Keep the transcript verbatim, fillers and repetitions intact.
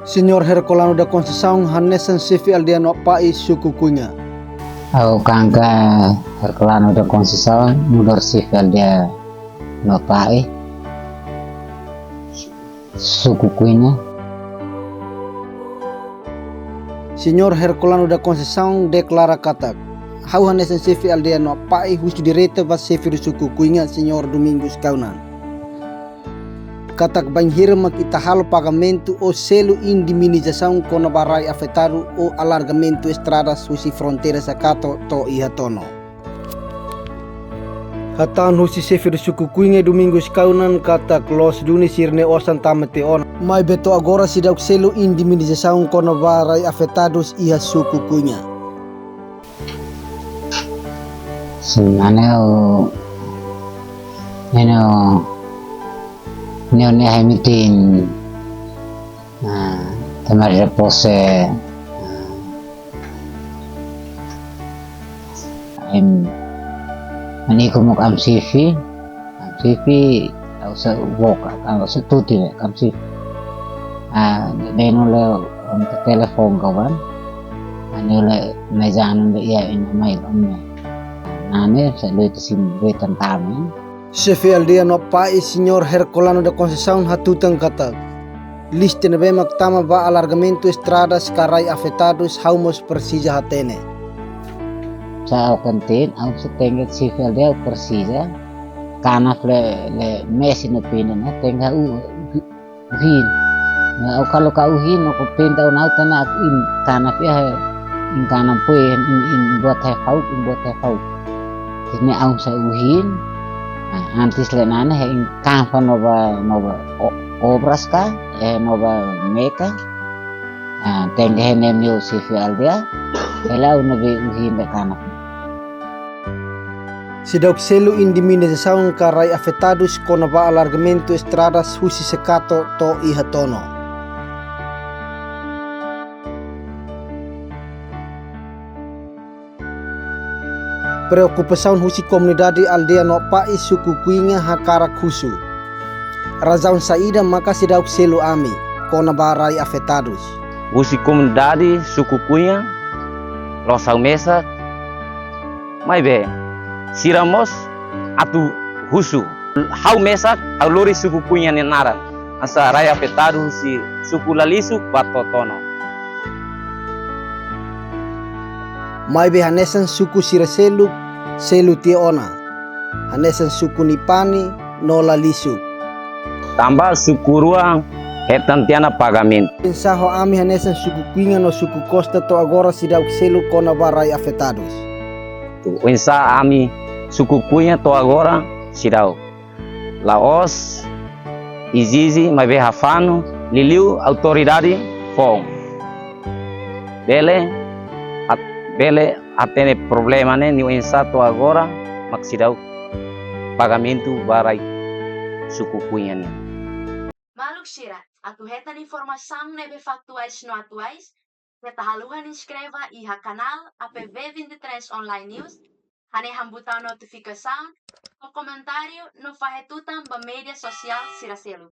Señór Herculano da Conceição hanesan xefe aldeia Noapa'e, suku Kuinga. Ha'u kalan Herculano da Conceição, nu'udar xefe aldeia Noapa'e, suku Kuinga. Señór Herculano da Conceição deklara katak, ha'u hanesan xefe aldeia Noapa'e husu direta ba xefe suku Kuinga, Señór Domingos Kaunan, katak bainhira mak ita halo pagamentu ou selu indemnizasaun kona-ba rai afetadu ou alargamentu estradas husi fronteira Sakato to'o iha Tono. Hatán husi xefe suku Kuinga, Domingos Kaunan, katak loos duni sira-nia osan tama tiha ona, maibé to'o agora seidauk selu indemnizasaun kona-ba rai afetadus iha suku Kuinga. Sin, ane o, ene o, ne o ne hai mitin, ah, tomar de posse, ah, em, maniku muk am xefe, am xefe, au sa boka, au sa tuti le, am xefe. Ah, denu le, um, telefon kawan. Ani le, mezanu le, ia, in mai, um, nane, sa le, sin, le, tantame. Xefe aldeia Noapa'e, Señór Herculano da Conceição, hatutan katak, lista ne'ebé mak tama ba alargamentu estradas ka rai afetadus, ha'u mós presiza hatene. Sa au kantin, au sa tenke xefe aldeia presiza. Kanaf le, le mesi no pina na tenke u, uhin. Na, au kalau ka uhin, no ko pinta o nau tana aku in kanaf iha, in kanaf pue, in, in buat hai fau, in buat hai fau. Ini au sa uhin, ah, antes le nane, he in kanfa no ba, no ba o-, obras ka, eh, no ba meka, ah, tenke he nem yo xefe aldeia, he lau no be uhin be kanaf. Seidauk selu indemnizasaun ka rai afetadus kona-ba alargamentu estradas husi Sakato to'o iha Tono. Preokupasaun husi komunidade aldeia Noapa'e, suku Kuinga, hakarak husu. Razaun saida maka seidauk selu ami kona-ba rai afetadus? Husi komunidade suku Kuinga, loos ha'u mesak, maibé sira mós atu husu. Ha'u mesak, ha'u lori suku Kuinga nia naran. Hanesan rai afetadu husi suku Lalisuk ba to'o Tono. Maibé hanesan suku sira seluk, selu tiha ona. Hanesan suku Nipani no Lalisuk. Tanba suku rua hetan tiha ona pagamentu. Oinsá ho ami hanesan suku Kuinga no suku Costa to'o agora seidauk selu kona-ba rai afetadus? Oinsá ami suku Kuinga to'o agora seidauk. La'ós ezije, maibé hafanu, liuliu autoridade foun. Bele, at-, bele hatene problema ne'e, nia oinsá to'o agora mak seidauk pagamentu ba rai suku Kuinga nian. Maluk sira, atu hetan informasaun ne'ebé faktuais no atuais, keta haluha inskreve iha kanál A P V vinte e três Online News, hanehan butaun notifikasaun, fó komentáriu no fahe tutan ba média sosiál sira seluk.